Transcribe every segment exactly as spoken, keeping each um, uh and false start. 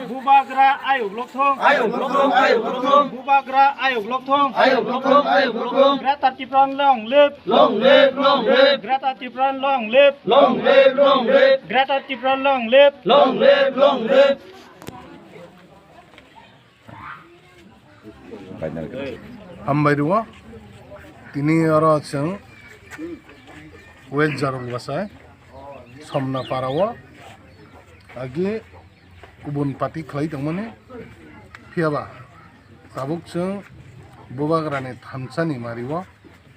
Bubagra ayuk lokthong. Ayuk lokthong, ayuk lokthong. Bubagra ayuk lokthong. Ayuk lokthong, ayuk lokthong. Greater Tipraland long live. Long live, long live. Greater Tipraland long live. Long live, long live. Greater Tipraland long live. Long live, long live. Hambai rwo. Tini oro chwng West Jarong bwsai Somna para o agi kubun party khlai tongmani, phiyaba tabuk chwng Bubagrani thansa ni mari o,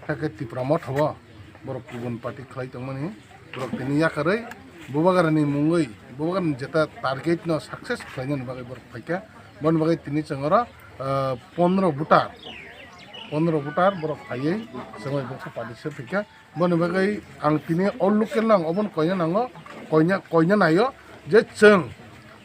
hakhe Tipra Motha o borok kubun party khlai tongmani, borok tini yakarwi Bubagrani mungwi, Bubagrani jeta target no success khlainani bagwi borok phaikha. Boni bagwi tini chwng oro, ah, pondro voter, pondro voter borok phaiwi chwngwi boksa party se phaikha. Boni bagwi ang tini o local no ang obono koina nango, koina, koina naio je chwng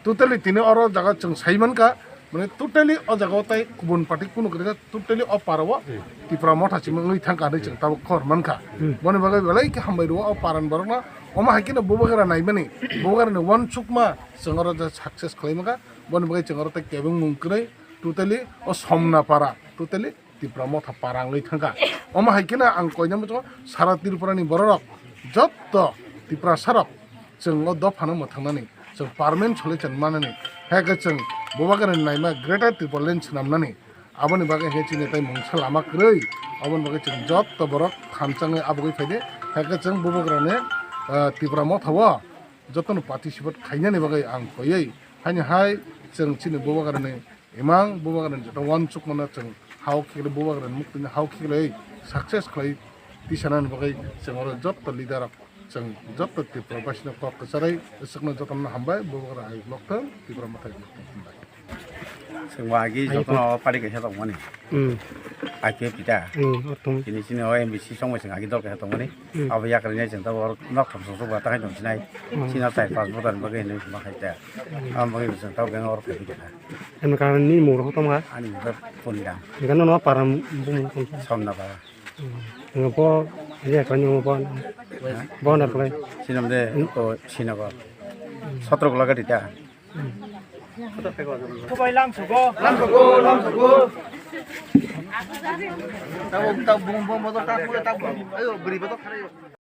totally tini oro jaga chwng sai mankha, mane totally o jaga o tai kubun party kunu kwrwikha, totally o para o Tipra Motha simi wngwi thangkha hinwi chwng tabuk khobor mankha. Hmm. Boni bagwi belai khe hambai rwo o para ni borokno, omo hai kheno Bubagra naimani, Bubagra ni uansukma chwng oro je success khlai mankha, boni bagwi chwng oro tai kebengmung kwrwi totally o Somna para totally Tipra Motha para wngwi thangkha. Omo hai kheno ang koina muchungo sara Tripura ni bororok jotto Tiprasa rok chwng o dophano mwthangnani, chwng permanent solution manani, hai khe chwng Bubagrani naima Greater Tipraland swnamnani. Aboni bagwi hai chini tai mungsa lama kwrwi. Aboni bagwi chwng jotto borok thansa wngwi abugwi phaidi, hai khe chwng Bubagrani, ah, Tipra Motha o jotono participate khainani bagwi ang koiwi. Haini hai chwng chini Bubagrani imang, Bubagrani joto uansukmano chwng hao khiklai, Bubagrani muktwino hao khiklai success khlai tisanani bagwi chwng oro jotto leader rok, chwng jotto Tripura basino kok kwcharwi, swkno jotono hambai, Bubagra hai lokthwng, Tipra Motha hai lokthwng, hambai. Chwng bo agi jotono party kaisa tongmani. Hmm. I P F T ta. Hmm, o tong. Tini chini o M B C songbai chwng agi dol kaisa tongmani. Hmm. Abo yakarwi nai chwng tabuk oro nok thok sok sok ba takai tong sinai. Hmm. Chini o chai pas boda ni bagwi hinwi ma khai ta. Hmm. Abo bagwi chwng tabuk beng oro khai ta. Em ka ni mung rok tong ha? Ani mung khe Poniram. Hingke nono param bumung tong. Somna para. Hmm. Hingke bo, ye ka ni bo, bo na play. Sinam de, hmm, o Sinagar. Hmm. Sotro gola gadi ta. Kubai lam sugo. Lam sugo, lam sugo. Tabuk, tabuk, bum, bum, bum, tabuk, tabuk, ayo, beri betok, ayo.